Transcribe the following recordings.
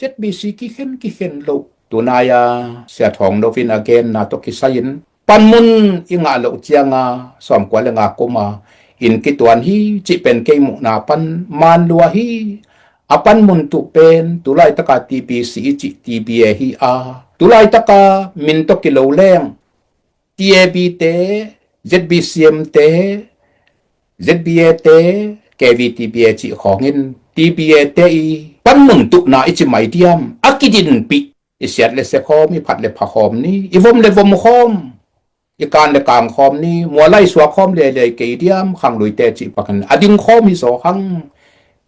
ເຈັດບີຊີ ກິເຂັນກິເຂັນໂລ ຕູນາຍາ ເສຍທອງໂນວິນອາເກນ ນາໂຕະກິໄຊ ເຫັນ ປັນມຸນ ອີງະໂລຈຽງ ອາ ສອມກວ່າແລະງາກຸມາ ອິນກິຕວນຮີ ຈິເປັນເກຍມຸນາປັນ ມານລົວຮີ ອາປັນມຸນຕຸເປນ ຕຸລາຍຕະກາ ຕີບີຊີ ຈິ ຕີບີເອ ຮີ ອາ ຕຸລາຍຕະກາ ມິນໂຕະກິໂລແລງ ຕີເອບີເຕ ເຈັດບີຊີເອັມເຕ ເຈັດບີເອເຕ ເກວີ ຕີບີເອ ຈິ ຂໍເງິນ ຕີບີເອເຕ ອີ ປັນມຸນຕຸນາ ອິຈິໄມດຽມ ອາກິດິນປິ ອີສຽດເລເຊຄອມ ອີພັດເລພະຄອມນີ ອີວົມເລວົມຄອມ ອີການເລກາງຄອມນີ ມົວໄລສວາຄອມເລເລເກດຽມ ຄັງລຸຍເຕຈິປະກັນ ອາດິງຄອມ ອີໂສຮັງ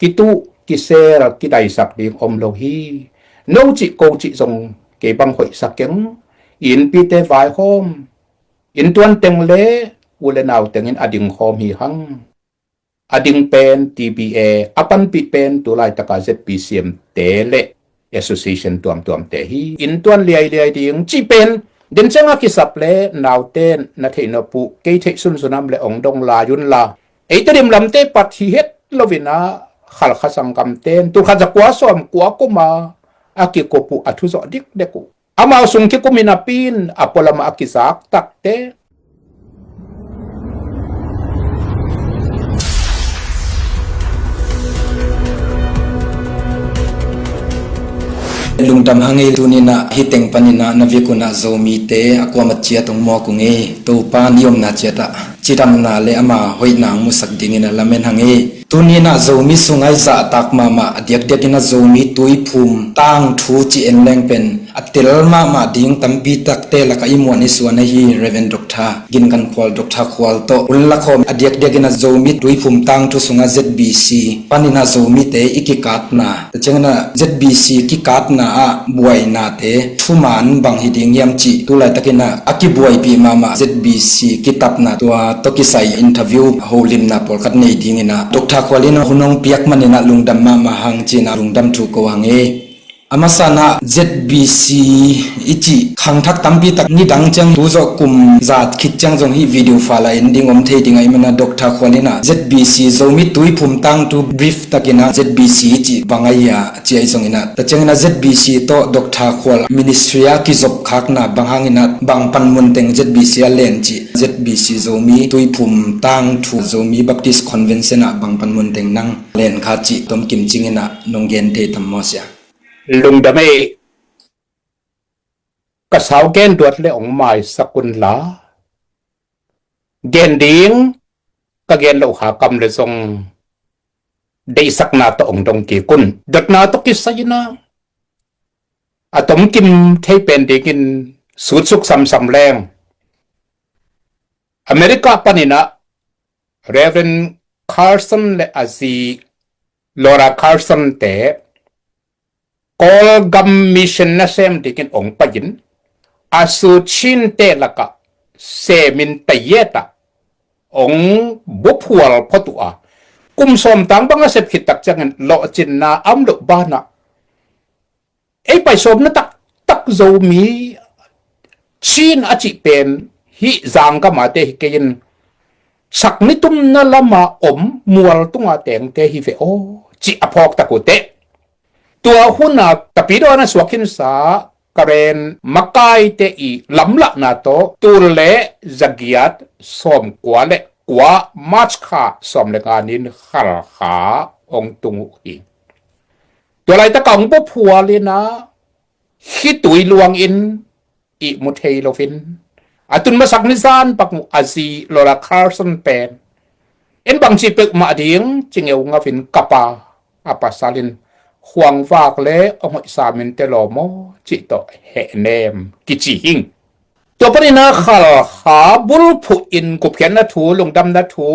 ກິຕຸ ກິເຊລ ກິໄດສັກດີ ອອມໂລຮີ ໂນຈິໂກຈິຈົງ ເກບັງຫົຍສະເກັງ ອີນປີເຕວາຍຄອມ ອິນຕວນເຕັງເລ ອູເລນາວເຕັງ ອິນອາດິງຄອມຮີຮັງ ອາດິງເປນ ຕີບີເອ ອາປັນປິເປນ ຕຸລາຍຕະກາ ເຈັດບີຊີເອັມເຕເລ ແອໂສຊຽເຊັນ ຕວມຕວມເຕຮີ ອິນຕວນລຽຍລຽຍດິງ ຈິເປັນ ເດັນເຊງອາກິສັບເລ ນາວເຕນ ນະເທໂນປຸ ເກເທຊຸນສຸນຳ ແລະ ອົງດົງລາຍຸນລາ ເອເຕລິມລຳເຕປັດຮີເຮັດ ໂລວິນາ ຄັລຄະສັງກຳເຕນ ຕຸລຄະຈະກວາ ສອມກວາກຸມາ ອາກິໂກປຸ ອາທຸໂສະດິກເດກຸ ອາມາວສຸງຄິກຸມິນາປີນ ອາໂປລະມາອາກິສາກຕັກເຕ ລຸງດຳຫາງເອ ຕູນີນະ ຮີເຕັງປານີນະ ນະວິກຸນະ ໂຊມີເຕ ອາກວາມາຈຽຕອງມໍກຸງເອ ໂຕປານິຍົມນາຈຽຕະ ຈິດຳນາ ແລະ ອາມາຫົຍນາງມຸສັກດິງເອນະ ລະເມັນຫາງເອ ຕູນີນະ ໂຊມີສຸງໄອສະຕາກມາມະ ອາດຽກດຽກເອນະ ໂຊມີຕຸຍພູມ ຕາງທູ ຈິເອັນແລງເປັນ ອາເຕັລມາມາດິງຕຳປີຕັກເຕລະກະອີມວນອີສວນໃນຮີ ເຣເວັນ ດັອກທາ ກິນກັນຄວາລ ດັອກທາຄວາລໂຕ ອຸນລະຄອມ ອາດຽກດຽກເອນະ ໂຊມີຕຸຍພູມຕາງທູ ສຸງອາ ເຈັດບີຊີ ປານີນະ ໂຊມີເຕ ອີກິກາດນາ ຕະເຈງນະ ເຈັດບີຊີ ກິກາດນາອະ ບວຍນາເຕ ທຸມານບັງຮີດິງຍາມຈິ ຕູໄລຕະກິນະ ອາກິບວຍປີມາມະ ເຈັດບີຊີ ກິຕັບນາຕົວ ໂຕກິໄຊ ອິນທະວິວ ໂຮລິມນາ ໂປລກັດເນດີງເອນະ ດົກທາຄວາລິນະ ຮຸນອງປຽກມະເນນະ ລຸງດຳມະມະຫັງຈີນະ ລຸງດຳທູໂກຫາງເອ ອາມາສານະ ເຈັດບີຊີ ອີຈິ ຄັງທັກຕຳປີຕັກນິດັງຈຽງ ຕູໂຈະກຸມ ຈາດຄິດຈຽງຈົງ ຮີວິດີໂອຟາລາເອັນດິງ ອອມເທດິງ ໄອມະນະ ດັອກທາຄວາລິນະ ເຈັດບີຊີ ໂຊມີຕຸຍພູມຕາງທູ ບຣິຟ ຕະກິນະ ເຈັດບີຊີ ອີຈິ ບັງໄອຢາ ເຈຍຊົງອີນະ ຕະເຈງນະ ເຈັດບີຊີ ໂຕ ດັອກທາຄວາລ ມິນິສທຣີ ອາກິຈົບຄາກນາ ບັງຫາງອີນະ ບັງປັນມຸນເຕັງ ເຈັດບີຊີ ອາແລນຈິ ເຈັດບີຊີ ໂຊມີ ຕຸຍພູມ ຕາງທູ ໂຊມີ ບັບຕິສ ຄອນເວັນເຊນ ອະ ບັງປັນມຸນເຕັງ ນັງ ແລນຄາຈິ ຕົມກິມຈິງອີນະ ນົງເກນເທຕຳມໍເຊຍ ລຸງດຳເອ ກະສາວແກນດວດ ແລະ ອົງໝາຍສະກຸນລາ ແກນດີງ ກະແກນໂລຫະກຳ ແລະ ຊົງ ໄດ້ສັກນາຕະອົງດົງກີກຸນ ດວດນາຕົກກິດໄຊນາ ອາຕົມກິມເທແປນດີກິນ ສູດສຸກຊຳຊຳແລງ ອາເມລິກາປານິນະ ເຣເວັນ ຄາສອນ ແລະ ອາຊີ ໂລຣາ ຄາສອນ ແຕ ກອລກຳມິເຊັນນະແຊມດີກິນ ອົງປະຍິນ ອາຊູຊິນເຕລະກະ ເຊມິນຕະເຍຕະ ອົງບຸພວລພະຕຸອາ ກຸມຊອມຕາງບັງອາເຊັບຄິດຕັກຈັງ ເລາະຈິນນາອຳລຸບານະ ເອໄປໂສມນະຕັກ ຕັກໂຊມີ ຊີນອາຈິເປນ ຫິຈາງກະມາເຕຫິເກຍິນ ສັກນິຕຸມນະລະມາອົມ ມວລຕຸງອາແຕງເຕຫິເວໂອ ຈິອະພອກຕະກູເຕ ຕົວຫຸນນາຕະປີໂດນະສວກຫິນສາ ກະເຣນມະກາຍເຕອີ ລຳລະນາໂຕ ຕູເລ ຈະກິຍາດ ຊອມກວາ ແລະ ກວາ ມາດຄາ ຊອມແລງງານນິນ ຄັລຄາ ອົງຕຸງອຸຮີ ຕົວໄລຕະກອງບົບຫົວລີນາ ຄີຕຸຍລວງອິນ ອິມຸເທຍໂລຟິນ ອາຕຸນມະສັກນິຊານ ປັກມຸອາຊີ ໂລລາ ຄາສອນ ແປນ ເອັນບັງຈີເປັກມະອາດີງ ຈິງເອວງາວິນ ກະປາ ອາປາສາລິນ ຂວາງວາກແລ ອອງຫອຍສາມິນເຕໂລມໍ ຈິໂຕ ແຫະແນມ ກິຈີຫິງ ຕົວປະລິນາ ຄາລຄາ ບຸລພຸອິນ ກຸບເຂນນະທູ ລຸງດຳນະທູ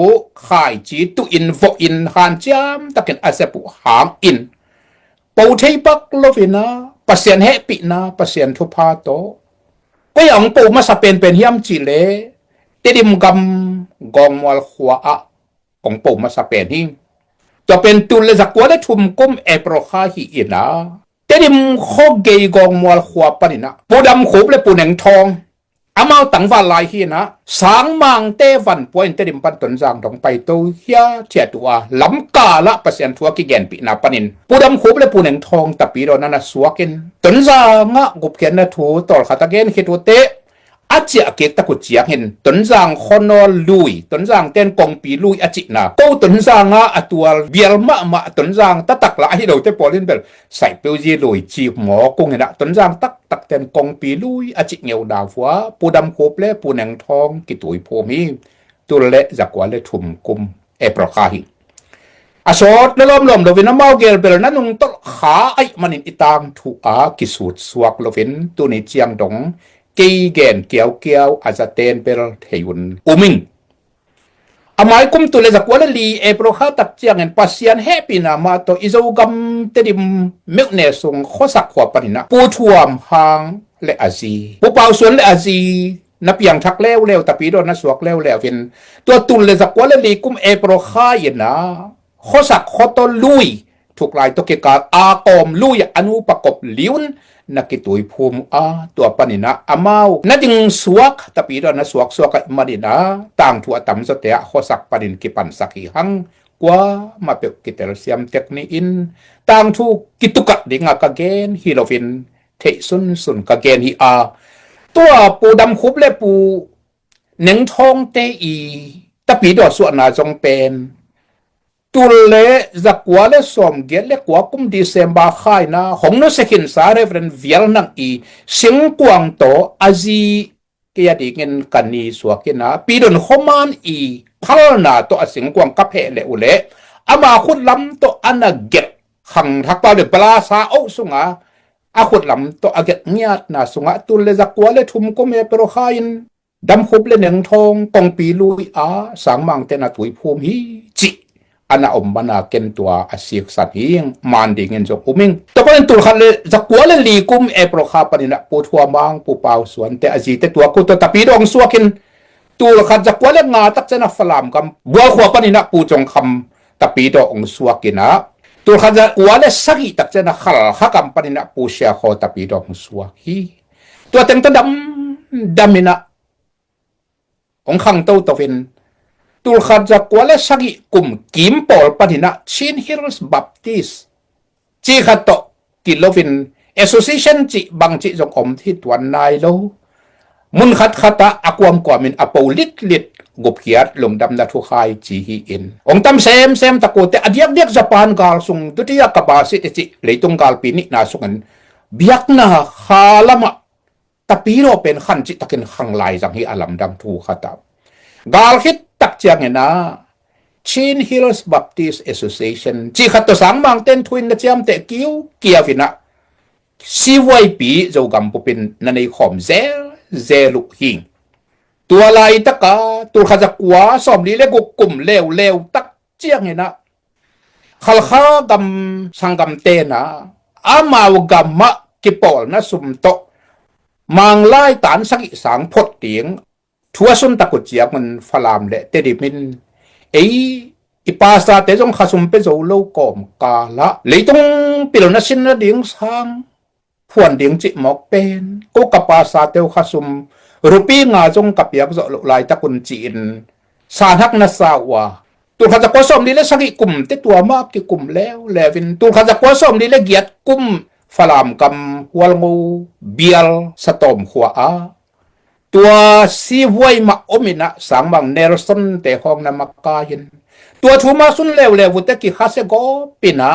ຂາຍຈີຕຸອິນ ໂວອິນ ຫານຈຽມ ຕະເກັນອາເຊປຸຫາງອິນ ເປົາເທຍປັກໂລວິນາ ປະສຽນແຮປິນາ ປະສຽນທຸພາໂຕ ກໍຢາອອງເປົາມາສະເປນເປັນຮຽມຈີເລ ເຕດິມກຳ ກອງມວນຂວາອະ ອອງເປົາມາສະເປນຮີ ຈະເປັນຕຸນແລະສະກົວແລະທຸມກຸມ ແອໂປລຄາຮີອິນາ ເຕດິມໂຄເກຍກອງມວນຂວາປານິນະ ປູດຳຂູບແລະປູແໜງທອງ ອາມາວຕັງວາລາຍຮີນະ ສາງມາງເຕວັນ ປວຍເຕລິມປັນຕົນຈາງດອງໄປໂຕເຮຍເທຍຕົວ ລຳກາລະປະຊຽນທົ່ວກິແກນປີນາປະນິນ ປູດຳຄຸບ ແລະ ປູແໜງທອງ ຕະປີດອນນະນະສວກເຫັນ ຕົນຈາງງະກຸບເຂນນະໂທ ຕອລຄາຕະເກນເຂດໂອເຕ ອາເຈຍເກກຕະກຸດຈຽກເຫັນ ຕົນຈາງຄໍນອນລຸຍ ຕົນຈາງແຕນກອງປີລຸຍອາຈິນາ ໂຕຕົນຈາງງະອາຕົວບຽລມະມະ ຕົນຈາງຕະຕັກລະອາຫິໂລເຕປອລິນເບລ ໃສ່ເປີວເຢໂລຍຈີບໝໍກຸງເຫັນນະ ຕົນຈາງຕັກ ຕັກແຕນກອງປີລຸຍອາຈິເງວດາວວ ປູດຳໂຄບ ແລະ ປູແໜງທອງ ກິຕຸຍໂພມີ ຕຸນແລະຈະກວາ ແລະ ທຸມກຸມ ເອປຣາຄາຫິ ອາຊອດ ແລະ ລ້ອມລວມໂດເວນາມາວເກລເບລ ນະນຸງຕົລຄາ ໄອມະນິນ ອີຕາງທຸອາ ກິສູດສວກໂລເວນ ຕູນີຈຽງດົງ ເກຍແກນ ກຽວກຽວ ອາຈະເຕນເບລ ເທຍຸນ ອູມິງ ອາມາຍກຸມຕຸເລຈະກົວລະລີ ເອໂປຣຄາຕັກຈຽງເຫັນປາຊຽນແຮປີນາມາໂຕ ອີໂຈກຳເຕດິມ ເມວແນຊົງ ໂຄສັກຂວາປານິນະ ປູທວມຮາງ ແລະ ອາຊີ ປູປາວສວນ ແລະ ອາຊີ ນະປຽງທັກແລ້ວແລ້ວ ຕະປີດອນນະສວກແລ້ວແລ້ວເຫັນ ຕົວຕຸເລຈະກົວລະລີ ກຸມເອໂປຣຄາເຢັນນາ ໂຄສັກໂຄໂຕລຸຍ ທຸກລາຍຕົກເກກາ ອາກອມລຸຍ ອະນຸປະກົບລິວນ ນະກິຕຸຍພູມອາ ຕົວປານິນະ ອາມາວ ນະດິງສວກ ຕະປີດອນນະສວກ ສວກກະມານິນາ ຕ່າງທົ່ວຕຳສະເຕຍະ ໂຄສັກປານິນ ກິປັນສັກຫີຮັງ ກວາມາເປກກິເຕລຊຽມເຕັກນີອິນ ຕ່າງທູກກິຕຸກະດິງອາກະເກນ ຮີໂລວິນ ເທຊຸນຊຸນກະເກນຮີອາ ຕົວປູດຳຄຸບ ແລະ ປູເນັງທອງເຕອີ ຕະປີດອດສວນນາຈົງເປນ ຕຸເລຈະກົວ ແລະ ສອມເກດ ແລະ ກວາກຸມດີເຊມບາຄາຍນາ ຫົງໂນເຊຄິນສາ ເຣເວເຣັນ ວຽລນັງອີ ສິງກວາງໂຕ ອາຈີ ກຽດີເງິນກັນນີສວກກິນາ ປີດົນໂຄມານອີ ພັລນາໂຕອາສິງກວາງກັບເຮເລອຸເລ ອາມາຂຸດລຳໂຕອານາເກັດ ຂັງທັກປາເວບລາຊາໂອສຸງາ ອາຂຸດລຳໂຕອາເກັດງຽດນາສຸງາ ຕຸເລຈະກົວ ແລະ ທຸມກຸມເອໂປຣຄາຍນ ດຳຄຸບ ແລະ ເນັງທອງ ກອງປີລຸຍອາ ສາງມາງເຕນາຕຸຍພູມຮີຈິ ອານາອົມມານາເກັນຕົວ ອາຊີກສັນຮີງ ມານດີເງິນຈົກອຸມິງ ຕະປະເດັນຕຸລຂັດ ແລະ ຈະກົວ ແລະ ລີກຸມເອໂປຣຄາປານິນະ ປູທົວມາງ ປູປາວສວນ ແຕ່ອາຈີ ແຕ່ຕົວກຸໂຕຕະປີດອງສວກເຫັນ ຕຸລຂັດ ຈະກົວ ແລະ ງາຕັກຈະນະຟະລາມກຳ ບົວຂົວປານິນະ ປູຈົງຄຳ ຕະປີດອງສວກກິນາ ຕຸລຂັດ ຈະກົວ ແລະ ສະກິຕັກຈະນະ ຄັລຄະກຳປານິນະ ປູເຊຍຄໍ ຕະປີດອງສວກຮີ ຕົວແຕ່ງຕະດຳ ດຳມິນະ ອົງຄັງໂຕຕະເວັນ ຕຸລຄາຈາກົວ ແລະ ສະກິກຸມ ກິມປອລປານິນະ Chin Hills Baptist ຈີຄາໂຕ ກິໂລວິນ Association ຈີບັງຈີຈົງອົມ ທິດວັນນາຍໂລ ມຸນຄັດຄາຕະ ອາກວມກວາມິນ ອາໂປລິດລິດ ກຸບກຽດ ລຸງດຳນະທຸຄາຍ ຈີຮີອິນ ອົງຕຳແຊມ ແຊມຕະໂກ ແຕ່ອະດຽກດຽກ ຈະປານກາລຊຸງ ດຸຕິຍະກະບາສິດ ເອຈິ ເລີຍຕຸງກາລປີນິ ນາສຸງັນ ບຽກນາຄາລະມະ ຕະປີໂລເປັນຂັນຈິຕະກິນຂັງລາຍຈັງຮີອາລຳດຳທູຄະຕາ ກາລຄິດຕັກຈຽງເອນາ Chin Hills Baptist Association ຈີຄັດໂຕສາງມາງເຕັນທຸຍນະຈຽມເຕະກິວ ກຽວິນະ ຊີວາຍປີ ໂຈກຳປຸປິນ ນະເນຄອມແຈ ແຈລຸຫິງ ຕົວລາຍຕະກາ ຕຸລຄາຈະກົວ ສອມລີເລກຸກກຸມແລວແລວ ຕັກ ຈຽງເອນາ ຄັລຄາກຳສັງກຳເຕນາ ອາມາວກຳມະ ກິປອລນະສຸມໂຕ ມາງລາຍຕານສະກິສາງພົດຕຽງ ທົວຊຸນຕະກຸດຈຽກມັນຟະລາມ ແລະ ເຕດີມິນ ເອ ອີປາສາເຕຈົງຄາຊຸມເປໂຈໂລກອມກາລະ ເລີຍຕຸງປິລນະຊິນນະດິງສາງ ພວນດິງຈິໝອກເປນ ໂກກະປາສາເຕວຄາຊຸມ ຣູປີງາຈົງກະປຽກໂຈໂລລາຍຕະກຸນຈີນ ສານຮັກນະຊາວາ ຕຸລຄາຈະກົວສອມລີ ແລະ ສະກິກຸມ ເຕຕົວມາກກິກຸມແລ້ວ ແລວິນ ຕຸລຄາຈະກົວສອມລີ ແລະ ກຽດກຸມ ຟະລາມກຳ ຮວລໂງ ບຽລ ສະຕອມ ຂົວອາ ຕົວຊີຫວຍມະອົມມິນະ ສາງມັງເນລຊົນ ເຕຮອງນະມະກາຍນ ຕົວທູມາຊຸນແລວແລວຸເຕກິຄາເຊໂກປິນະ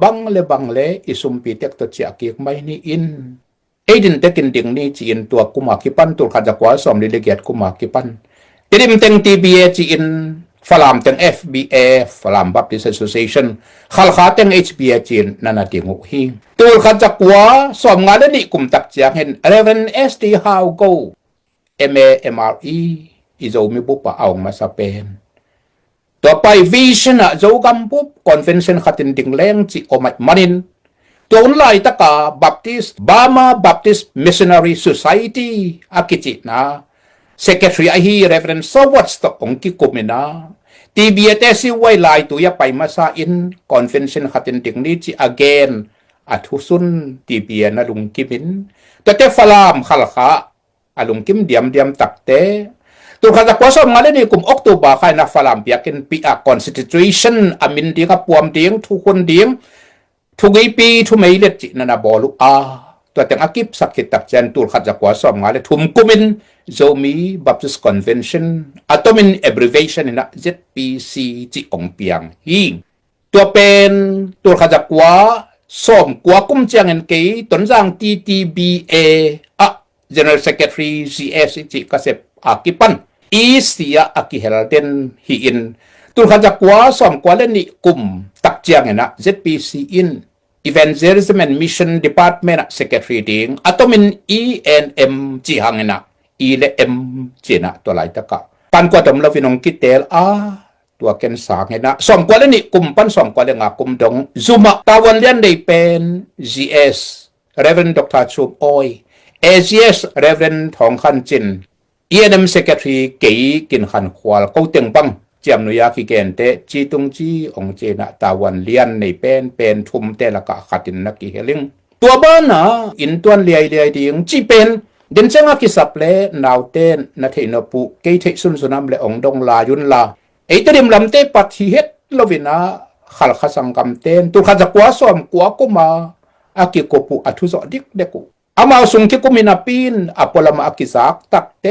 ບັງເລບັງເລ ອີຊຸມປີເຕັກໂຕເຈຍກິກໄມນີອິນ ເອດິນເຕກິນດິງນີຈີນ ຕົວກຸມາກິປັນ ຕຸລຄາຈະກວາສອມລີເລກຽດກຸມາກິປັນ ເຕດິມເຕັງ TBA ຈີນ ຟະລາມເຕັງ FBA ຟະລາມ Baptist Association ຄາລຄາເຕັງ HBA ຈີນ ນານາຕິງຫູຮີ ຕຸລຄາຈະກວາສອມງານ ແລະ ນິກຸມຕັກຈຽກເຫັນ Reverend ST Howgo MA MRE ອີໂຈມິບຸປະອາວງມາສະເປນ ຕົວໄປວິຊະນະໂຈກຳປຸບ Convention ຄາຕິນດິງແລງຈິໂອໄມມານິນ ຕົວອຸນລາຍຕະກາ Baptist Burma Baptist Missionary Society ອາກິຈິນາ Secretary ອາຮີ Reverend Sowat ຕະອົງກິກຸມເມນາ TBA ເຕຊິໄວລາຍຕຸຍະໄປມາຊາອິນ Convention ຄາຕິນດິງນີຈິອາເກນ ອາທຸຊຸນ TBA ນະລຸງກິມິນ ຕະເຕຟະລາມ ຄາລຄາ ອາລຸງກິມດຽມດຽມຕັກເຕ. ຕຸລຄາຈາກວາສອມງານເລນີ້ ກຸມອົກໂຕບາ ໄຄນະຟາລາມປຽກກິນປີອາ ຄອນສະຕິຕູເຊັນ ອາມິນດີງ ອາປວມດີງ ທຸຄຸນດີງ ທຸກີປີ ທຸໄມເລັດ ຈິນະນະ ບໍລຸອາ ຕົວແຕງອາກິບສັກຄິດຕັກແຈນ ຕຸລຄາຈາກວາສອມງານເລ ທຸມກຸມິນ ໂຈມີ ບາບຕິສ ຄອນເວັນຊັນ ອາໂຕມິນ ແອບຣິເວຊັນ ນະ ເຈັດປີຊີ ຈິອົງປຽງຮີ ຕົວເປັນ ຕຸລຄາຈາກວາ ສອມກວາກຸມຈຽງເອັນເກ ຕົນຈາງ ທີທີບີເອ ອະ ເຈເນຣອລ ເຊກເຣທຣີ ຈີເອສ ຈິກະເຊັບ ອາກິປັນ ອີເຊຍ ອາກິເຮລເດັນ ຮີອິນ ຕຸລຄາຈາກວາ ສອມກວາເລນິກຸມ ຕັກຈຽງເອັນນະ ເຈັດປີຊີອິນ Evangelism and Mission Department Secretary ດິງ ອາໂຕມິນ ອີເອັນເອັມ ຈິຮັງເອນະ ອີ ແລະ ເອັມ ເຈນະ ຕົວລາຍຕະກະ ປານກວາຕົມລະວິນອງກິເຕລອາ ຕົວເກັນສາງເອນະ ສອມກວາເລນິ ກຸມປັນ ສອມກວາເລງາ ກຸມດົງ ຈຸມະ ຕາວັນລຽນ ໄດ້ເປັນ ຈີເອສ ເຣເວຣນ ດັອກເຕີ ຊຸບອອຍ ເອຈີເອສ ເຣເວຣນ ທອງຄັນຈິນ ອີເອັນເອັມ ເຊກເຣທຣີ ເກ ກິນຄັນຄວາລ ເກົາເຕັງບັງ ຈຽມນຸຍາ ຄີເກນເຕ ຈີຕຸງຈີ ອົງເຈນະ ຕາວັນລຽນ ໄດ້ເປັນ ເປັນທຸມເຕລະກະ ຄາຕິນນະກິເຮລິງ ຕົວບ້ານນາ ອິນຕວນລຽຍລຽຍດິງ ຈີເປັນ ເດັນເຊງອາກິສັບ ແລະ ນາວເຕນ ນະເທໂນປຸ ເກເທຊຸນສຸນຳ ແລະ ອົງດົງລາຍຸນລາ ເອເຕດິມລຳເຕປາທີເຮັດ ລະວິນາ ຄັນຄະສັງກຳເຕນ ຕຸລຄາຈາກວາ ສອມກວາກຸມາ ອາກິໂກປຸ ອາທຸເຈາະດິກເດກຸ ອາມາວສຸງ ຄິກຸມິນາປີນ ອາໂປລະມາ ອາກິຊາກ ຕັກເຕ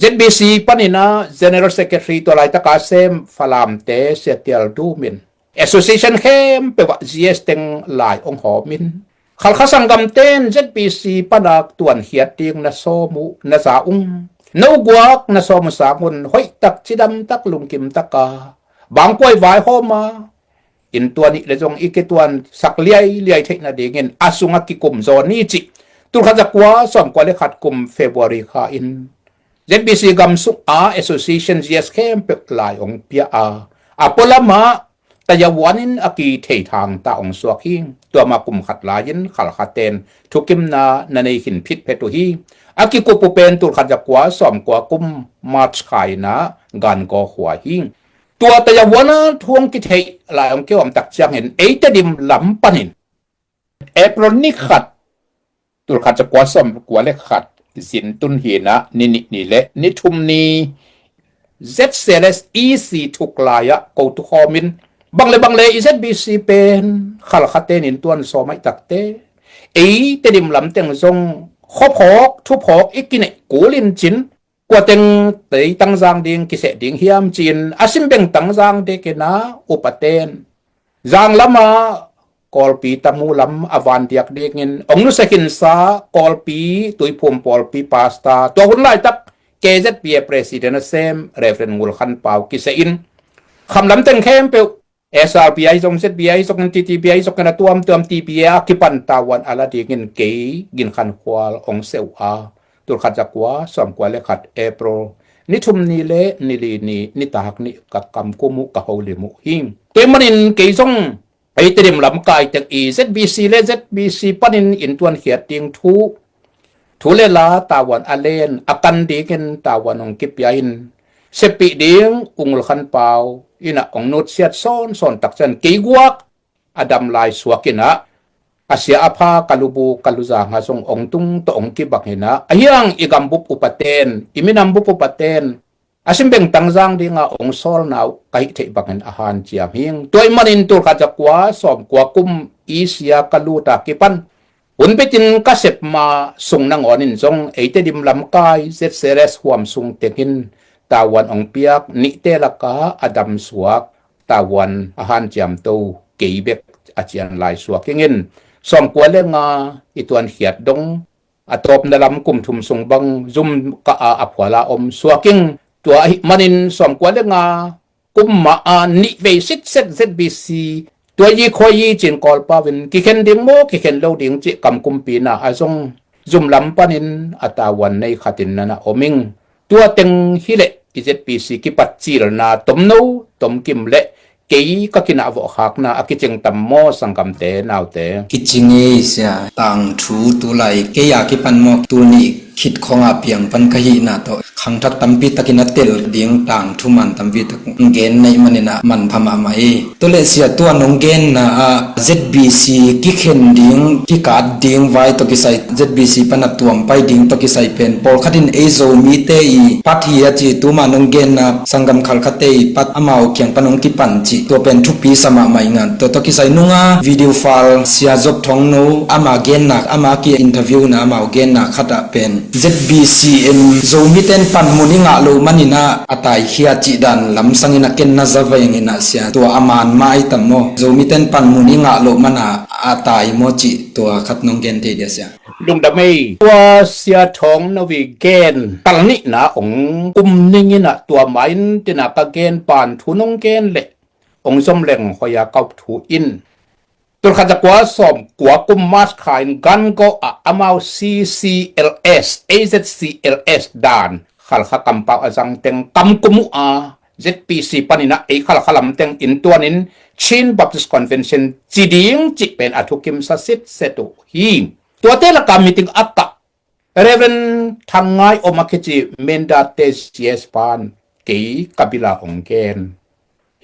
ເຈັດບີຊີ ປານິນາ ເຈເນຣອລ ເຊກເຣທຣີ ຕົວລາຍຕະກາເຊມ ຟາລາມເຕ ເຊຕຽລດູມິນ ແອໂຊຊຽເຊັນ ແຄມເປວະ ຈີເອສ ເຕັງ ລາຍອົງຫໍມິນ ຄັນຄະສັງກຳເຕນ ເຈັດບີຊີ ປານາກ ຕວນເຄຍດຕິງ ນະໂຊມຸ ນະຊາອຸງ ນະອຸກວາກ ນະໂຊມຸສາງຸນ ຫົຍຕັກ ຈິດຳຕັກ ລຸງກິມຕະກາ ບາງກວຍວາຍ ໂຮມາ ອິນຕົວນິ ແລະ ຈົງ ອີເກຕວນ ສັກລຽຍ ລຽຍເທນະດີເງິນ ອາສຸງ ອາກິກຸມ ໂຈນີຈິ ຕຸລຄາຈາກວາ ສອມກວາເລຂັດ ກຸມເຟບຣວາຣີ ຄາອິນ ເຈັດບີຊີ ກຳສຸອາ ແອໂຊຊຽເຊັນ ຈີເອສ ແຄມເປວະ ລາຍອົງເປຍອາ ອາໂປລະມາ ຕະຍາວານິນ ອາກີເທທາງ ຕາອົງສວກຮີງ ຕົວມາກຸມຂັດລາຍິນ ຄັນຄະເຕນ ທຸກິມນາ ນະເນຫິນພິດ ເພຕູຮີ ອາກິກຸປຸເປນ ຕຸລຄາຈາກວາ ສອມກວາກຸມ ມາດຄາຍນາ ການກໍຂວາຮີງ ຕົວຕະຍາວານາ ທວງກິເທ ລາຍອົງເກວອຳຕັກຈຽງເຫັນ ເອເຕດິມ ລຳປະນິນ ເອໂປຣນິຂັດ ຕຸລຄາຈາກວາ ສອມກວາເລຂັດ ສິນຕຸນຮີນະ ນິນິນີ ແລະ ນິທຸມນີ ເຈັດເຊເລສ ອີຊີ ທຸກລາຍະ ໂກຕຸຄໍມິນ ບັງເລ ບັງເລ ອີເຈັດບີຊີ ເປນ ຄັນຄະເຕນິນຕວນ ຊໍໄມຕັກເຕ ເອເຕດິມ ລຳເຕັງຊົງ ຄໍພອກ ທຸພອກ ອີກິເນ ກູລິນຈິນ ກວາເຕັງ ເຕຍຕັງຈາງດິງ ກິເສດດິງ ຫຽມຈີນ ອາຊິມເບັງ ຕັງຈາງເດເກນາ ອຸປະເຕນ ຢາງລະມາ ກອລປີຕະມູລຳ ອາວານດຽກເດກງິນ ອົງນຸສະກິນຊາ ກອລປີ ຕຸຍພູມ ປອລປີ ປາສຕາ ຕົວຮຸນລາຍຕັກ ເກເຈັດປີ ເປຣຊິເດັນເຊມ ເຣເວຣນ ງຸລຄັນປາວ ກິເຊອິນ ຄຳລຳເຕັງແຄມເປວ ເອສອາຣ໌ບີໄອ ຊົງ ເຈັດບີໄອ ຊົງ ເອັນທີທີບີໄອ ຊົງ ກະນະຕວມ ຕວມ ທີບີເອ ອາກິປັນ ຕາວັນ ອາລາດີ ກິນເກ ກິນຄັນຄວາລ ອົງເຊວອາ ຕຸລຄາຈາກວາ ສອມກວາເລຂັດ ເອໂປຣ ນິທຸມນີເລ ນິລີນີ ນິຕາຮັກນິ ກະກຳກຸມຸ ກະໂຮລິມຸ ຮີງ ເຕມະນິນ ເກຊົງ ໄປເຕດຽມລຳກາຍແຕ່ງອີ ເຈັດບີຊີ ແລະ ເຈັດບີຊີ ປານິນ ອິນຕວນເຂດຕິງທຸ ທຸເລລາ ຕາວັນອາເລນ ອາກັນດີກິນ ຕາວັນອົງກິບຢາອິນ ເຊປິດີງ ອຸງລະຄັນປາວ ອິນະ ອົງນຸດ ສຽດຊອນ ຊອນຕັກເຊີນ ກີກວາກ ອາດຳລາຍສວກກິນະ ອາເຊຍອາພາ ກາລຸບູ ກາລຸຈາງ ຫາຊົງ ອົງຕຸງ ຕະອົງກິບັກຫິນະ ອາຮຽງ ອີກຳບຸບ ອຸປະເຕນ ອີມິນຳບຸບ ອຸປະເຕນ ອາຊິມເບັງຕັງຈາງດີງາ ອົງຊອລນາວ ກະຫິເທບັກເຫັນອາຫານຈຽມຫິງ ຕົວມານິນ ຕຸລຄາຈະກວາ ຊອມກວາກຸມ ອີເຊຍກະລູຕາກິປັນ ອຸນເປຕິນກະເສັບມາ ຊຸງນະງອນນິນຊົງ ເອເຕດິມລຳກາຍ ເຈັດເຊເລສ ຫວມຊຸງເຕັງຫິນ ຕາວັນອົງປຽກ ນິເຕລະກາ ອາດຳສວກ ຕາວັນ ອາຫານຈຽມໂຕ ເກເບັກ ອາຈຽນລາຍສວກກິງເງິນ ຊອມກວາເລງາ ອີຕວນຂຽດດົງ ອາຕອບນະລຳກຸມທຸມຊຸງບັງ ຊຸມກະອາອາພວລາອົມ ສວກກິງ ຕົວອະຫິມານິນ ຊອມກວາເລງາ ກຸມມະອານິເວຊິດເຊັດ ເຊັດບີຊີ ຕົວຢີຄໍຢີຈິນກອລປາວິນ ກິເຂັນດິງໂມ ກິເຂັນໂລດິງຈິກຳກຸມປີນາອາຊົງ ຊຸມລຳປານິນ ອາຕາວັນໃນຂະຕິນນະນະໂອມິງ ຕົວເຕັງຫິເລ ອີເຈັດປີຊີ ກິປັດຈີລະນາ ຕົມໂນ ຕົມກິມເລ ເກຍກະກິນາວະຄາກນາ ອາກິຈິງຕຳມໍ ສັງກຳເຕ ນາວເຕ ກິຈິງເອເຊຍ ຕາງທູຕູໄລ ເກຍາກິປັນມໍ ຕູນີ ຂິດຂອງອາປຽງປັນກະຫິນະໂຕ ຂັງທັກຕຳປິຕະກິນະເຕັນດິງຕ່າງທຸມັນຕຳປິຕະເກນໃນມັນເນນະມັນພະມະໄມ. ໂຕເລເຊຍຕົວນອງເກນນະອາ ZBC ກິເຂັນດິງ ກິກາດດິງໄວໂຕກິໄຊ ZBC ປະນະຕວມໄປດິງໂຕກິໄຊເປັນ ໂປລຄັດດິນເອໂຊມີເຕອີ ປັດເຮຍຈິຕຸມານອງເກນນະ ສັງກຳຄັນຄະເຕອີ ປັດອາມາໂອກຽງປະນົງກິປັນຈິ ຕົວເປັນທຸປີສະມະໄມງານ ຕົວໂຕກິໄຊນຸງອາ ວິດີໂອຟາລ ເຊຍຈົບທອງໂນ ອາມາເກນນະ ອາມາກີອິນທະວິວນະ ອາມາໂອເກນນະ ຄັດອະເປັນ ZBCM ໂຊມີເຕັນປັນມຸນອີງະໂລມັນອີນະ ອາຕາຍເຄຍຈິດານລຳສັງອີນະເກັນນະຊະເວງອີນະເຊຍ ຕົວອາມານມາໄອຕະໂມ ໂຊມີເຕັນປັນມຸນອີງະໂລມັນອາ ອາຕາຍໂມຈິ ຕົວຄັດນອງເກນເຕເດເຊຍ ລຸງດຳເອ ຕົວເຊຍທອງນະວີເກນ ຕັນນິນະອົງກຸມນິງອີນະ ຕົວມາອິນຕິນະກະເກນປານທຸນອງເກນເລ ອົງສົມເລັງຫົວຍາເກົາທຸອິນ ຕຸລຄາຈະກົວສອມກົວກຸມມາສຄາຍກັນກໍອະອາມາວ CCLS AZCLS ດານ ຄັນຄະກຳປາວອາຈັງເຕັງກຳກຸມອາ ເຈັດປີສີ່ປານິນະ ເອຄັນຄະລຳເຕັງອິນຕົວນິນ Chin Baptist Convention ຈີດິງຈິເປັນອະທຸກິມສະສິດເສຕຸຮີ ຕົວເຕລະກາມີຕິງອາກະ Reverend Thangngai Omakhichi Mendate C S Pan Kei Kabila Ongken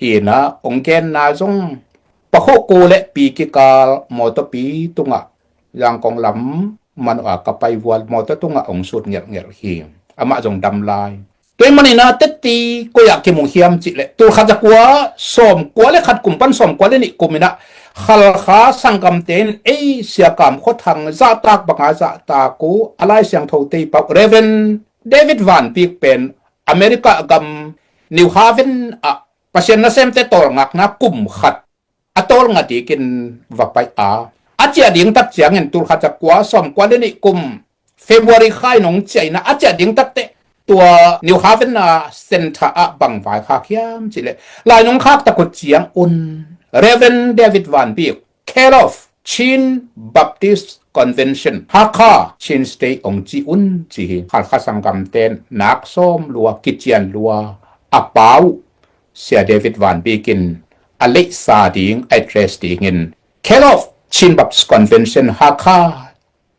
Hina Ongken Najong Pahoku le Pi Kikal Moto Pi Tunga Yangkong Lam Mano Akapai Vual Moto Tunga Ong Sut Ngel Ngel Hi Ama Jong Dam Lai ໂດຍມານີ້ນະ ເຕັດຕີ ກໍຢາກເຄໝູຮຽມຈິແລະ ຕູລຄາຈະກົວ ສອມກົວ ແລະ ຂັດກຸມປັນ ສອມກົວ ແລະ ນິກຸມນີ້ນະ ຄັນຄາສັງກຳເຕນ ເອເຊຍກາມໂຄທັງ ຈະຕາກບັງອາ ຈະຕາກູ ອາລາຍສຽງໂທເຕເປົາ ເຣເວັນ ເດວິດ ວານປີກ ເປັນ ອາເມລິກາກຳ ນິວຮາເວັນ ອະ ປະເຊນນະເຊມເຕໂຕລງັກນະ ກຸມຂັດ ອາໂຕລງາດີກິນວາໄປອາ ອາເຈຍດິງຕັກຈຽງເງິນຕູລຄາຈະກົວ ສອມກົວ ແລະ ນິກຸມ ເຟບຣວາຣີຄາຍນົງຈຽນະ ອາເຈຍດິງຕັກເຕ ຕົວນິວຮາເວັນນາເຊັນທາອະບັງວາຍຄາຄຽມຈິເລ ລາຍນົງຄາກຕະກຸດຈຽງອຸ່ນ ເຣເວັນ ເດວິດ ວານບີກ ເຄລອບ Chin Baptist Convention ຮາຄາ Chin State ອົງຈີອຸ່ນຈີ ຄານຄາສັງກຳເຕນ ນາກຊອມລັວ ກິຈຽນລັວ ອາປາວ ເຊຍເດວິດ ວານບີກິນ ອາເລັກຊາດີງ ໄອເທຣສດີງ ເຄລອບ Chin Baptist Convention ຮາຄາ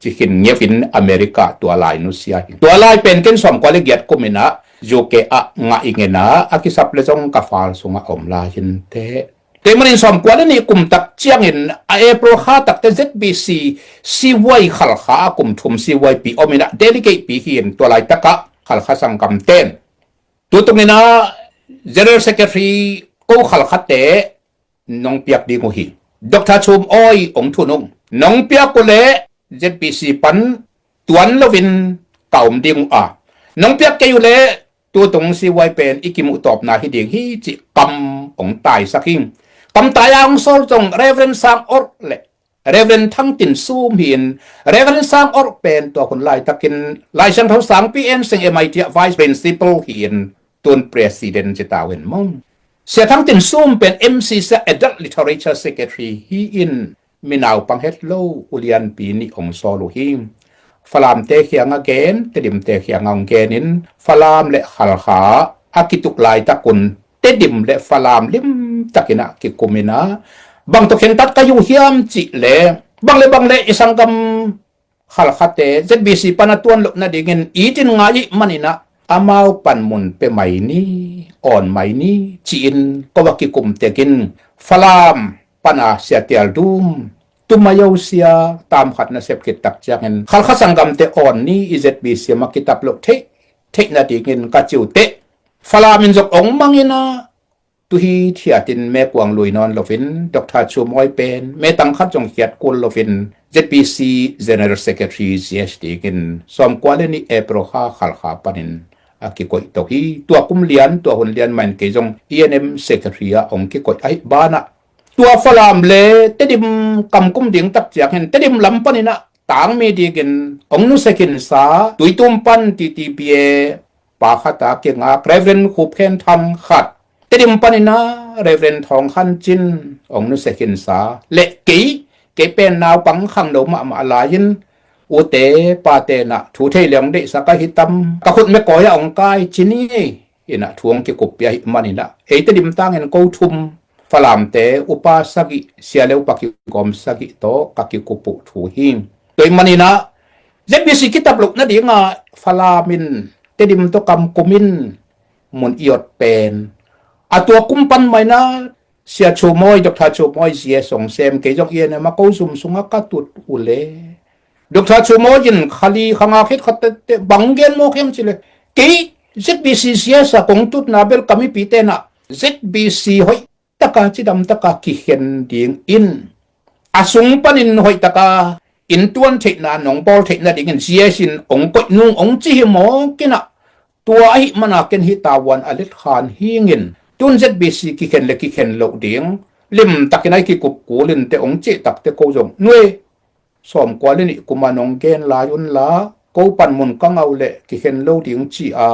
ຈິຄິນເງຍວິນ ອາເມລິກາ ຕົວລາຍນູເຊຍ ຕົວລາຍເປັນເກັນສອມກວ່າລະກຽດກຸມເອນະ ຢູເກອະ ງະອີເງນາ ອາກິສັບ ແລະ ຈົງກະຟາລ ສຸງອະອົມລາຮິນເຕ ເຕມະນິນສອມກວ່າລະນິກຸມຕັກຈຽງເອນ ອາເອໂປຮາຕັກເຕ ເຈັດບີຊີ ຊີວາຍຄັນຄາ ອາກຸມທຸມ ຊີວາຍປີ ອອມເອນະ ເດລິເກດ ປີຮີນ ຕົວລາຍຕະກະ ຄັນຄາສັງກຳເຕນ ຕູຕຸງເອນາ General Secretary ໂກຄັນຄາເຕ ນົງປຽກດີງໂອຮີ ດຣ ຊຸມອອຍ ອົງທຸນຸງ ນົງປຽກກຸເລ ເຈັດປີສີ່ປັນ ຕວນລະວິນ ເກົາມດີງອາ ນົງປຽກເກຢູເລ ຕູຕຸງຊີວາຍເປັນ ອິກິມຸຕອບນາ ຮີດີງ ຮີຈິ ກຳ ອົງຕາຍສັກຫິງ ກຳຕາຍອາ ອົງໂຊລຈົງ ເຣເວຣັນ ຊາງອົລ ແລະ ເຣເວັນທັງຕິນຊູມຫີນ ເຣເວັນສາງອົກເປັນຕົວຄົນລາຍຕະກິນ ລາຍເຊີງເທົາສາງປີເອັນເຊັງເອັມໄອທີ ໄວສ໌ພຣິນຊິປອລຫີນ ຕູນປຣະຊີເດັນຈິຕາເວັນມົງ ເສຍທັງຕິນຊູມເປັນເອັມຊີເຊຍ ແອດດັລລິເທີເຣເຈີເຊັກເກເທີຣີ ຮີອິນ ມິນາວປັງເຮັດໂລ ອຸລຽນປີນິອົງຊໍລູຮີ ຝຣັ່ງເຕເຄຍງາເກນ ເຕດິມເຕເຄຍງາເກນນິນ ຝຣັ່ງແລະ ຄາລຄາ ອາກິຕຸກລາຍຕະກຸນ ເຕດິມ ແລະ ຝຣັ່ງລິມຕະກິນະ ກິກຸມິນາ ບັງຕົກເຫັນຕັດກະຢູ່ຮ່ວມຈິ ແລ ບັງເລ ບັງເລ ອີສັງກຳ ຄາລຄາເຕ ເຈັດບີຊີ ປະນະຕວນ ລົບນະດີເງິນ ອີຈິນງາຍິ ມະນິນະ ອາມາວ ປັນມຸນ ເປໄມນີ ອ່ອນໄມນີ ຈີນ ກະວະກິກຸມເຕກິນ ຝຣັ່ງ ປະນາ ເຊຍຕຽລດຸມ ຕຸມມາເຍົາເຊຍ ຕາມຂັດນະເຊັບຄິດຕັກຈຽງເຫັນ ຄາລຄາສັງກຳເຕ ອ່ອນນີ ອີເຈັດບີຊີ ມາກິຕັບ ໂລເທ ເທນາດີເງິນ ກະຈິວເຕ ຝຣັ່ງມິນຈົກອົງມັງອີນາ ຕຸຮີເທຍຕິນ ແມ່ກວາງລຸຍນອນລະວິນ ດຣ ຊູມອອຍເປັນ ແມ່ຕັງຄັດ ຈົ່ງຄຽດ ກຸນລະວິນ ເຈັດບີຊີ ເຈເນີຣອລ ເຊັກເກເທີຣີ ຈີເອັສດີ ກິນ ຊອມກວາເລນີ ເອໂປຣຄາ ຄາລຄາ ປານິນ ອາກິໂກຍ ໂຕຮີ ຕົວກຸມລຽນ ຕົວຮຸນລຽນ ແມ່ນເກຍົງ ອີເອັນເອັມ ເຊັກເກເທີຣີ ອົງກິໂກຍ ອາຫິບານະ ຕົວຝຣັ່ງເລ ເຕດິມ ກຳກຸມດິງ ຕັກຈຽກເຫັນ ເຕດິມ ລຳ ປານິນະ ຕາງເມດີກິນ ອົງນຸເຊຄິນສາ ຕຸຍຕຸມປັນ ຕີຕີເບຍ ປາຄະຕາເກງາກ ເຣເວຣັນ ຄູເພນ ທັງຂັດ ເຕດິມປານິນາ ເຣເວຣັນ ທອງຄັນຈິນ ອົງນຸເຊຄິນສາ ແລະ ເກ ເກເປນນາວ ປັງຄັງໂນມະມະລາຍິນ ອູເຕ ປາເຕນະ ທູເທຍລຽງເດ ສະກະຫິຕຳ ກະຄຸດແມະກອຍ ອອງກາຍ ຈິນີ ອິນະ ທວງກິກຸບເປຍ ມານິນະ ເອເຕດິມຕາງເຫັນໂກທຸມ ຝຣັ່ງເຕ ອຸປາສະກິ ເຊຍເລວປະກິກອມສະກິໂຕ ກະກິກຸປຸ ທູຮີ ໂດຍມານິນະ ເຈັດບີຊີ ຄິດຕັບລຸກນະດີງາ ຟະລາມິນ ເຕດິມໂຕກຳກຸມິນ ມຸນອີອດແປນ ອາຕົວກຸມປັນໄມນາ ເຊຍຊູມອຍ ດອກທາຊູມອຍ ເຊຍສົ່ງເສມ ເກຍົກເອຍນະມາໂກຊຸມສຸງາກາຕຸດອຸເລ ດອກທາຊູມອຍ ຍິນຄາລີ ຄະງາເຂດ ຄະເຕເຕ ບັງເກນໂມເຂັມຊິເລ ເກ ເຈັດບີຊີ ເຊຍສາກົງຕຸດນາເບລກາມິປີເຕນະ ເຈັດບີຊີ ຫອຍ ຕະກາ ຈິດຳຕະກາ ກິເຂັນດິງອິນ ອາສຸງປະນິນ ຫອຍຕະກາ ອິນຕວນເທນາ ໜອງບອລເທນາ ດິງອິນ ເຊຍຊິນ ອົງກົຍນຸງ ອົງຈິຫິມໍ ກິນະ ຕົວອະຫິມະນາ ເກັນຫິຕາວັນ ອາເລັດຄານ ຮີງິນ ຕຸນ ເຈັດບີຊີ ກິເຂັນ ແລະ ກິເຂັນໂລດິງ ລິມຕະກິນໄອ ກິກຸບ ກູລິນ ເຕອົງ ເຈຕັກ ເຕໂກຢົງ ໜ່ວຍ ສອມກວາເລນິ ກຸມານອງເກນ ລາຍຸນລາ ໂກປັນມຸນ ກະເງົາ ແລະ ກິເຂັນໂລດິງ ຈີອາ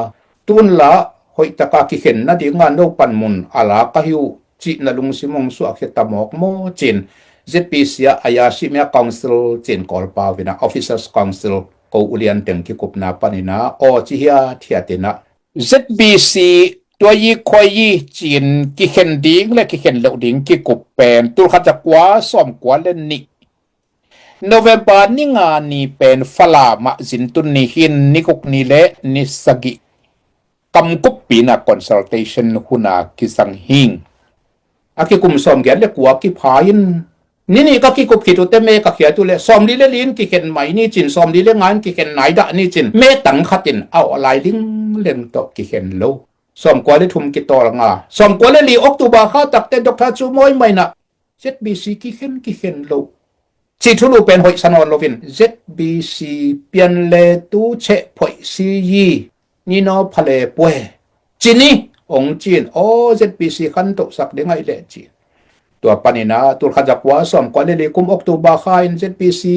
ຕຸນລາ ຫອຍຕະກາ ກິເຂັນນະດີງາ ໂນປັນມຸນ ອາລາກະຫິວ ຈີນະລຸງ ຊິມົງ ສຸອາເຄຕະໝອກ ໂມຈີນ ເຈັດບີຊີ ອາຍາຊິເມຍ ກອງຊິລ ຈີນ ກອລປາວິນາ ອອຟຟິເຊີສ ກອງຊິລ ໂກອຸລຽນ ເຕັງ ກິກຸບ ນາປານິນາ ອໍ ຈິເຮຍ ເທຍເຕນະ ເຈັດບີຊີ ຕົວຢີ ຄອຍຢີ ຈີນ ກິເຂັນດິງ ແລະ ກິເຂັນໂລດິງ ກິກຸບ ແປນ ຕຸລຄາຈາກວາ ສອມກວາເລນນິ ໂນເວມບາ ນິງານີ ແປນ ຟະລາມະ ຊິນຕຸນ ນິຫິນ ນິກຸກ ນິເລ ນິສະກິ ກຳກຸບ ປີນາ ຄອນຊັລເຕເຊິນ ຫຸນາ ກິສັງຫິງ ອາກິກຸມ ສອມແກນ ແລະ ກົວ ກິພາຍິນ ນິນິກະ ກິກຸບ ຄິຕຸ ເຕເມກະ ເຂຍຕຸ ແລະ ສອມລີ ແລະ ລີນ ກິເຂັນໄມ ນີຈິນ ສອມລີ ແລະ ງານ ກິເຂັນ ນາຍດະ ນີຈິນ ເມຕັງ ຄະຕິນ ອາວ ອາລາຍ ລິງ ເລັງໂຕ ກິເຂັນໂລ ສອມກວາ ແລະ ທຸມ ກິຕໍລະງາ ສອມກວາ ແລະ ລີ ອົກຕູບາ ຄາຕັກ ເຕ ດອກທາຊູມອຍ ໄມນະ ເຈັດບີຊີ ກິເຂັນ ກິເຂັນໂລ ຊິທຸລູ ແປນ ຫອຍສະໜອນ ໂລວິນ ເຈັດບີຊີ ປຽນເລຕູ ເຊະ ພອຍຊີຢີ ນີໂນ ພະເລ ປວຍ ຈີນີ ອົງຈີນ ອໍ ເຈັດບີຊີ ຄັນໂຕ ສັກ ເດງ ໄອ ແລະ ຈີນ ຕົວປານິນາ ຕຸລຄາຈາກວາ ສອມກວາ ເລລີ ກຸມ ອົກຕູບາ ຄາຍ ເຈັດບີຊີ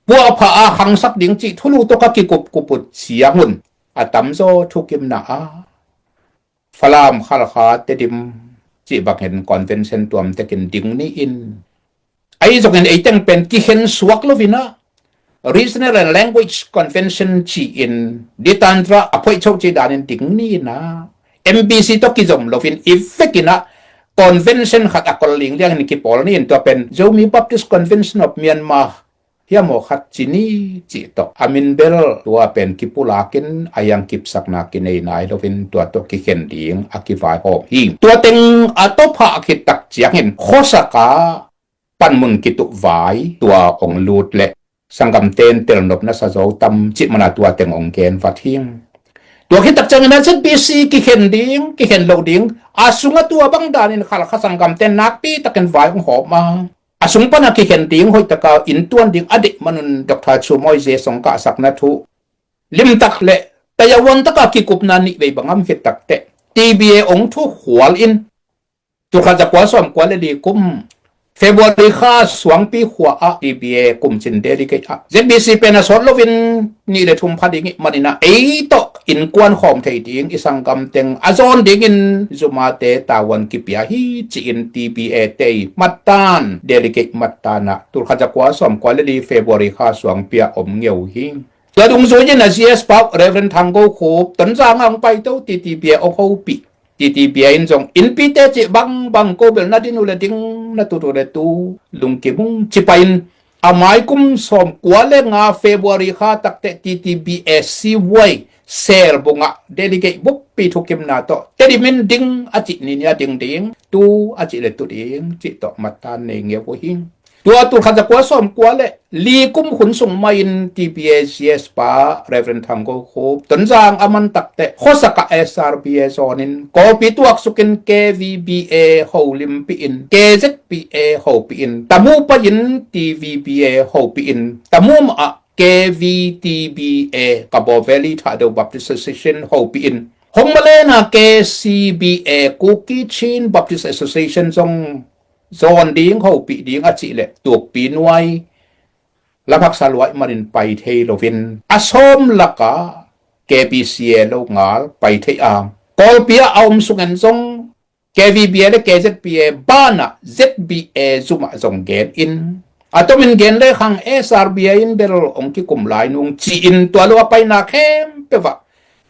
ປົວ ພະອາ ຄັງ ສັກ ດິງ ຈິ ທຸລູ ໂຕກະ ກິກຸບ ກຸປຸດ ເຊຍງຸນ ອາຕຳ ໂຊ ທຸກິມ ນາອາ ຟະລາມ ຄາລະຄາ ເຕດິມ ຈິບັກເຫັນ ກອນເວັນເຊັນ ຕວມ ເຕກິນ ດິງ ນີອິນ ໄອຈົກເຫັນ ໄອແຕ່ງເປັນ ກິເຂັນ ສວກ ໂລວິນາ Regional and Language Convention ຈີອິນ ດິຕານຕຣາ ອະພອຍໂຊກ ຈີດານິນ ດິງ ນີນາ ເອັມບີຊີ ໂຕກິຈົມ ໂລວິນ ອີເຟກິນາ ກອນເວັນເຊັນ ຂັດ ອາກອນ ລິງ ລຽງ ເຫັນ ກິປໍລ ນີນ ຕົວເປັນ ໂຈມີ ບາບຕິສ ກອນເວັນເຊັນ ອອບ ມຽນມາ ເຮຍ ໝໍ ຄັດ ຈີນີ ຈິໂຕ ອາມິນ ເບລ ຕົວເປັນ ກິປຸລາກິນ ອາຍັງ ກິບສັກ ນາກິເນຍ ນາຍ ໂລວິນ ຕົວໂຕ ກິເຂັນດິງ ອາກິວາຍ ຫອມ ຮີງ ຕົວເຕັງ ອາໂຕ ພະ ອາຄິດ ຕັກ ຈຽງເຫັນ ໂຄສະກາ ປັນມຸນ ກິຕຸວາຍ ຕົວ ອົງລູດ ແລະ ສັງກຳເຕນ ເຕລນົບ ນະສະໂຈ ຕຳ ຈິມະນາ ຕົວເຕັງ ອົງແກນ ວັດ ຮີງ ຕົວຄິດຕັກ ຈຽງເຫັນ ເຈັດບີຊີ ກິເຂັນດິງ ກິເຂັນໂລດິງ ອາສຸງ ອາຕົວ ບັງດານິນ ຄາລະຄະ ສັງກຳເຕນ ນາກປີ ຕະເກັນ ວາຍ ອົງ ຫອມ ມາ ອາສຸງ ປະນາ ກິເຂັນດິງ ຫອຍຕະກາ ອິນຕວນ ດິງ ອະເດ ມະນຸນ ດອກທາ ຊູມອຍ ເຈ ສົງກະ ສັກ ນະທຸ ລິມຕັກ ແລະ ຕະຍາວັນ ຕະກາ ກິກຸບ ນານິ ເວຍ ບັງອຳ ເຮັດຕັກແຕະ ຕີບີເອ ອົງ ທຸ ຫວາລ ອິນ ຕຸລຄາຈາກວາ ສອມກວາ ແລະ ລີກຸມ ເຟບຣວາຣີ ຄາ ສວງ ປີ ຂວາ ອະ ຕີບີເອ ກຸມ ຊິນ ເດລິເກດ ອະ ເຈັດບີຊີ ເປນ ອະ ຊອດ ໂລວິນ ນີ ແລະ ທຸມ ພະດິງ ມະນິນະ ເອໂຕ ອິນກວນ ຂອມ ໄທ ດິງ ອີ ສັງກຳເຕັງ ອາຈອນ ດິງ ອິນ ຊູມາເຕ ຕາວັນ ກິເປຍ ຮີ ຈີນ ຕີບີເອ ເຕ ມັດຕານ ເດລິເກດ ມັດຕານະ ຕຸລຄາຈາກວາ ສອມກວາ ແລະ ລີ ເຟບຣວາຣີ ຄາ ສວງ ເປຍ ອົມ ງຽວ ຮີ ກະດຸງຊູຍິນ ອາ ເອສ ປາວ ເຣເວຣນ ທາງໂກ ໂຄບ ຕົນຈາງ ອາງ ໄປໂຕ ຕີຕີເບຍ ອົກ ໂຄປີ ຕີຕີເບຍ ອິນ ຈົງ ອິນ ປີເຕ ຈິ ບັງ ບັງ ໂກ ເບລ ນາ ດິນູ ແລະ ດິງ ນາ ຕູ ຕູ ແລະ ຕູ ລຸງ ກິມຸງ ຈິ ໄປ ອາ ມາຍ ກຸມ ສອມ ກົວ ແລະ ງາ ເຟບຣວາຣີ ຄາ ຕັກແຕະ ຕີຕີເບຍ ຊີ ວຽ ເຊລ ບຸງ ອະ ເດລິເກດ ບຸກ ປີ ທຸກ ກິມ ນາ ໂຕ ເຕ ດິມິນ ດິງ ອາຈິ ນີນຍາ ດິງ ດິງ ຕູ ອາຈິ ແລະ ຕູ ດິງ ຈິ ໂຕ ມະຕາ ເນ ງຽວ ໂກ ຫິງ ຕົວ ຕຸລຄາຈາກວາ ສອມ ກົວ ແລະ ລີ ກຸມ ຂຸນ ສຸງ ມາ ອິນ ຕີ ບີ ເອ ເຊ ສປາ ເຣເວຣນ ທາງ ໂກ ໂຄບ ຕົນຈາງ ອາ ມັນ ຕັກແຕະ ໂຄສະກະ ເອສ ອາ ບີ ເອ ຊອນ ອິນ ໂກ ປີ ຕົວກ ສຸກິນ ເກ ວີ ບີ ເອ ໂຮ ລິມ ປີ ອິນ ເກ ເຈັດ ປີ ເອ ໂຮ ປີ ອິນ ຕະມູ ປະ ຍິນ ຕີ ວີ ບີ ເອ ໂຮ ປີ ອິນ ຕະມູ ມະ ອະ ເກ ວີ ຕີ ບີ ເອ ກະ ໂບ ເວລີ ທາ ໂດ ບັບ ຕິສ ໂອ ເຊເຊັນ ໂຮ ປີ ອິນ ໂຮ ມະ ເລ ນາ ເກ ຊີ ບີ ເອ ກູ ກີ ຊີນ ບັບ ຕິສ ໂອ ເຊເຊັນ ຊົງ ຊອນ ດິງ ເຮົາ ປີ ດິງ ອາຈິ ແລະ ຕຸກ ປີ ນວຍ ລະ ພັກສາ ລວຍ ມາ ລິນ ໄປ ເທ ໂລ ວິນ ອາ ຊອມ ລະກາ ເກ ບີ ຊີ ເອ ໂລ ງາລ ໄປ ເທ ອາມ ກອລ ເປຍ ອາ ອົມ ສຸງ ແອນ ຊົງ ເກ ວີ ບີ ເອ ແລະ ເກ ເຈັດ ບີ ເອ ບານະ ເຈັດ ບີ ເອ ຊຸມະ ຊົງ ແກນ ອິນ ອາ ໂຕ ມິນ ແກນ ເລ ຄັງ ເອ ຊາ ບີ ເອ ອິນ ເບລ ອົງ ກິ ກຸມ ລາຍ ນຸງ ຈີ ອິນ ຕົວ ລວ ໄປ ນາ ແຄມ ເປ ວະ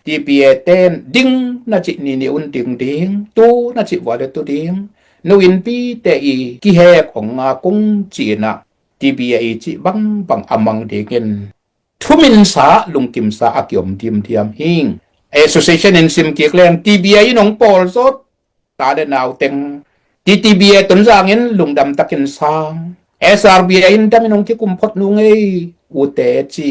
ຕີ ບີ ເອ ເຕນ ດິງ ນາ ຈິ ນີ ນິ ອຸນ ດິງ ດິງ ຕູ ນາ ຈິ ວາ ເລ ຕູ ດິງ ນູ ອິນ ປີ ເຕ ອີ ກິ ແຮກ ອົງ ງາ ກຸງ ຈີ ນະ ຕີ ບີ ເອ ອີ ຈິ ບັງ ບັງ ອາ ມັງ ເດ ເກັນ ທຸມິນສາ ລຸງກິມສາ ອາກິອົມ ດິມທຽມ ຫີງ Association ເຫັນຊິມກິກແລງ TBA ໜອງປອລສົດ ຕາແລະນາວເຕັງ TTBA ຕົນສາງເຫັນ ລຸງດຳ ຕະກິນສາງ SRBA ນດຳ ໜອງກິກຸມ ພົດນຸງເອ ອູເຕຈິ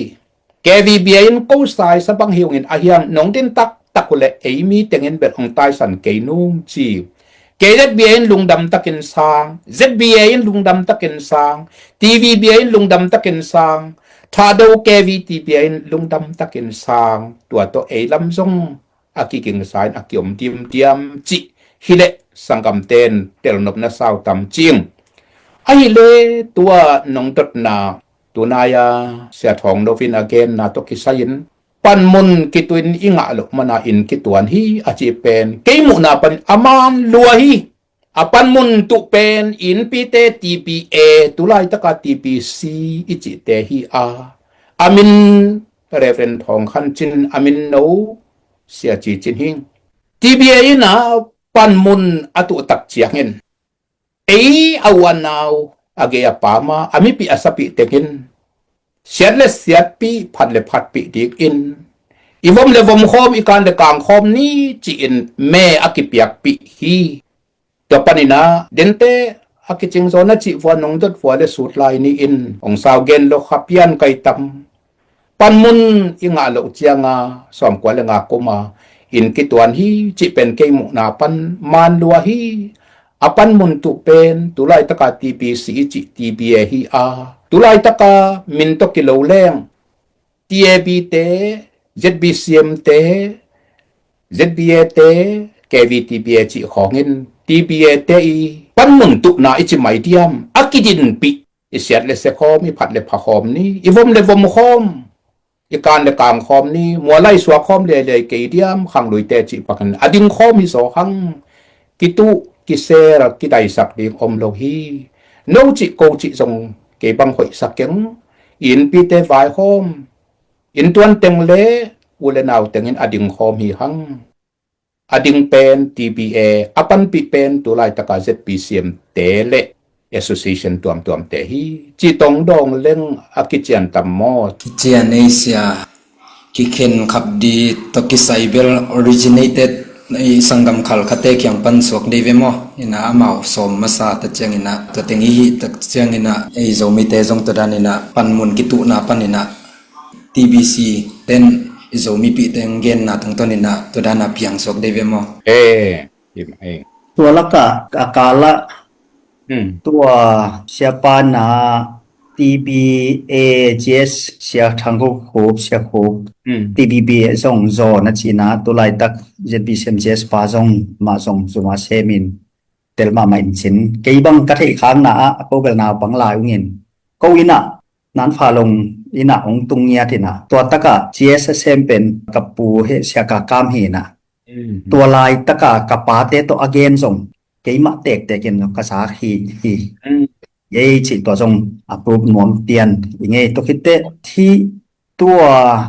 KVBA ນ ໂກສາຍ ສະບັງ ຫິວ ເຫັນ ອາຮຽງ ໜອງດິນຕັກ ຕະກຸແລ ເອມີ ເຕັງເຫັນ ເບັດ ອອງຕາຍ ສັນ ເກນູງຈີ KZBA ນ ລຸງດຳ ຕະກິນສາງ ZBA ນ ລຸງດຳ ຕະກິນສາງ TVBA ນ ລຸງດຳ ຕະກິນສາງ ທາໂດ KVTBA ນ ລຸງດຳ ຕະກິນສາງ ຕົວໂຕເອລຳຊົງ ອາກິກິງສາຍ ອາກິອົມ ດິມດຽມຈິ ຫິເລ ສັງກຳເຕນ ເຕລນົບ ນະ ຊາວຕຳຈິງ ອາຫິເລ ຕົວ ໜອງດົດນາ ຕຸນາຍາ ເສຍທອງ ໂນວິນ ອາເກນ ນາໂຕະ ກິໄຊອິນ ປັນມຸນ ກິຕຸນ ອິງະ ໂລມະນາ ອິນ ກິຕວນ ຮີ ອາຈິເປນ ເກມຸນາ ປັນ ອາມານ ລົວ ຮີ ອາປັນມຸນ ຕຸເປນ ອິນ ປີເຕ TBA ຕຸລາຍຕະກາ TBC ອິຈິເຕ ຮີ ອາ ອາມິນ ເຣເວັນ ທອງ ຄັນຈິນ ອາມິນ ໂນ ເສຍຈີຈິນ ຮີ TBA ນາ ປັນມຸນ ອາຕຸຕັກ ຈຽງເຫັນ ເອ ອາວານາວ ອາເກຍ ອາປາມາ ອາມິປິ ອາສະປິ ເຕັງເຫັນ ສຽດເລ ສຽດປິ ພັດເລ ພັດປິ ດີກອິນ ອີວົມເລ ວົມຄອມ ອີການເລ ກາງຄອມ ນີຈິອິນ ແມ່ ອາກິປຽກ ປິ ຮີ ຕົວປານິນາ ເດັນເຕ ອາກິຈິງ ໂຊນະຈິ ວາ ໜອງດົດ ວາ ເລ ສູດລາຍ ນີອິນ ອອງສາວ ເກນ ໂລ ຄາປຽນ ໄກຕຳ ປັນມຸນ ອິງາ ໂລ ຈຽງາ ຊອມ ກວາ ເລ ງາ ໂກມາ ອິນ ກິຕວນ ຮີ ຈິເປັນ ເກມຸນາ ປັນ ມານ ລົວ ຮີ ອາປັນມຸນ ຕຸເປນ ຕຸລາຍຕະກາ TBC ຈິ TBA ຮີ ອາ ຕຸລາຍຕະກາ ມິນ ໂຕ ກິໂລ ແລງ TAB ເຕ ZBCM ເຕ ZBA ເຕ KVTBA ຈິ ຂໍເງິນ TBA ເຕ ອີ ປັນມຸນ ຕຸນາ ອິຈິ ໄມ ດຽມ ອາກິດິນ ປິ ອິສຽດເລ ເຊຄອມ ອິພັດເລ ພະຄອມ ນີ ອິວົມເລ ວົມຄອມ ອິການເລ ກາງຄອມ ນີ ມົວໄລ ສວກຄອມ ເລ ເລ ເກ ດຽມ ຄັງລຸຍ ເຕ ຈິ ພະຄັນ ອາດິງ ຄອມ ຫິ ໂສ ຄັງ ກິຕຸ ກິເຊລ ກິໄດ ສັກ ດິງ ອົມ ໂລ ຮີ ໂນ ຈິ ໂກ ຈິ ຊົງ ເກ ບັງ ໂຄ ອິ ສັກ ເກັງ ອິນ ປີ ເຕ ວາຍ ຄອມ ອິນ ຕວນ ເຕັງ ເລ ອູ ເລ ນາວ ເຕັງ ອິນ ອາດິງ ຄອມ ຮີ ຮັງ ອາດິງ ເປນ TBA ອາປັນ ປິ ເປນ ຕຸລາຍຕະກາ ເຈັດ ປີ ເສຍມ ເຕ ເລ Association ຕວມ ຕວມ ເຕ ຮີ ຈິ ຕົງ ດອງ ເລັງ ອາກິຈຽນ ຕຳ ມໍ ກິຈຽນ ເອເຊຍ ກິເຄັນ ຂັບ ດີ ໂຕ ກິ ໄຊ ເບລ Originated ໃນ ສັງກຳ ຄັນ ຄະເຕ ຄຽງ ປັນ ສວກ ເດ ເວ ມໍ ອິນ ອາມາວ ຊອມ ມາ ຊາ ຕະ ຈຽງ ອິນ ຕົວ ເຕັງ ອີ ຮີ ຕະ ຈຽງ ອິນ ເອ ໂຊ ມີ ເຕ ຊົງ ຕົວ ດານ ອິນ ປັນ ມຸນ ກິ ຕຸ ນາ ປັນ ອິນ TBC ເຕັນ ອິໂຊ ມີ ປີ ເຕັງ ເກນ ນາ ຕັງ ຕົນ ອິນ ຕົວ ດານ ອາ ພຽງ ສວກ ເດ ເວ ມໍ ເອ ອີ ເອ ຕົວ ລະກະ ອາກາລະ ອືມ ຕົວ ເຊຍ ປານາ TBA GS ເຊຍ ທັງ ໂຄບ ເຊຍ ໂຄບ ອືມ TBA ສົ່ງ ໂຊ ນະ ຈີ ນາ ຕຸລາຍຕະກາ ເຈັດ ປີ ເສຍມ GS ປາ ສົ່ງ ມາ ສົ່ງ ສຸມາ ເຊມິນ ເຕລມາ ມາ ອິນ ຊິນ ເກ ບັງ ກະ ເທ ຄາງ ນາ ອາ ໂກ ເບລ ນາ ບັງ ລາ ອຸ ງ ອິນ ໂກ ອິນ ນາ ນານ ຟາ ລົງ ອິນ ອົງ ຕຸງ ເງຍ ທິ ນາ ຕົວ ຕະກະ GS ເຊມ ເປັນ ກະ ປູ ເຮ ເຊຍ ກາ ກາມ ຮີ ນາ ອືມ ຕົວ ລາຍ ຕະກະ ກະ ປາ ເຕ ໂຕ ອາເກນ ສົ່ງ ເກ ມະ ເຕກ ເຕ ເກນ ກະ ສາ ຮີ ຮີ ອືມ ເຢ ຊິ ຕົວ ສົ່ງ ອາ ປຸບ ນວມ ຕຽນ ອີ ເງ ໂຕ ຄິດ ເຕ ທີ ຕົວ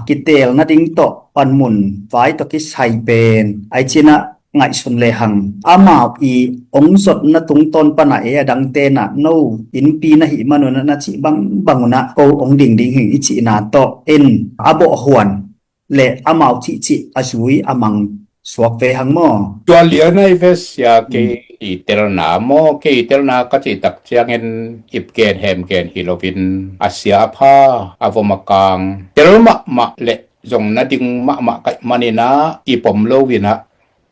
ກິເຕລ ນະ ດິງ ໂຕ ປັນ ມຸນ ວາຍ ໂຕ ກິ ໄຊ ເປນ ໄອ ຈິ ນະ ໄງ ຊຸນ ເລ ຮັງ ອາ ມາວ ອີ ອົງ ສົດ ນະ ຕຸງ ຕົ້ນ ປະ ນະ ເອ ອະ ດັງ ເຕ ນະ ໂນ ອິນ ປີ ນະ ຫິ ມະ ນຸ ນະ ນະ ຈິ ບັງ ບັງ ອຸ ນະ ໂກ ອົງ ດິງ ດິງ ຫິ ອິ ຈິ ນາ ໂຕ ເອັນ ອາ ໂບ ອາ ຫວນ ແລະ ອາ ມາວ ຈິ ຈິ ອາ ຊຸຍ ອາ ມັງ ສວກ ເວ ຮັງ ມໍ ຕົວ ລຽນ ໃນ ເວ ເຊຍ ເກ ອືມ ອີ ເຕລ ນາ ມໍ ເກ ເຕລ ນາ ກະ ຈິ ຕັກ ຈຽງ ເອັນ ອິບ ເກນ ແຮມ ເກນ ຮີ ໂຣ ວິນ ອາ ເຊຍ ອາ ພາ ອາ ວົມ ອາ ກາງ ເຕລ ມະ ມະ ແລະ ຈົ່ງ ນະ ດິງ ມະ ມະ ໄກ ມະ ນິ ນາ ອີ ປົມ ໂລ ວິນ ນະ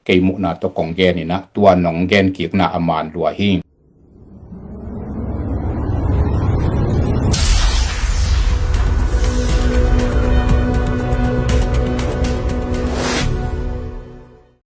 ເກ ມຸ ນາ ໂຕ ກົງ ເກນ ນິ ນະ ຕົວ ໜອງ ເກນ ກິກ ນາ ອາ ມານ ລົວ ຮີ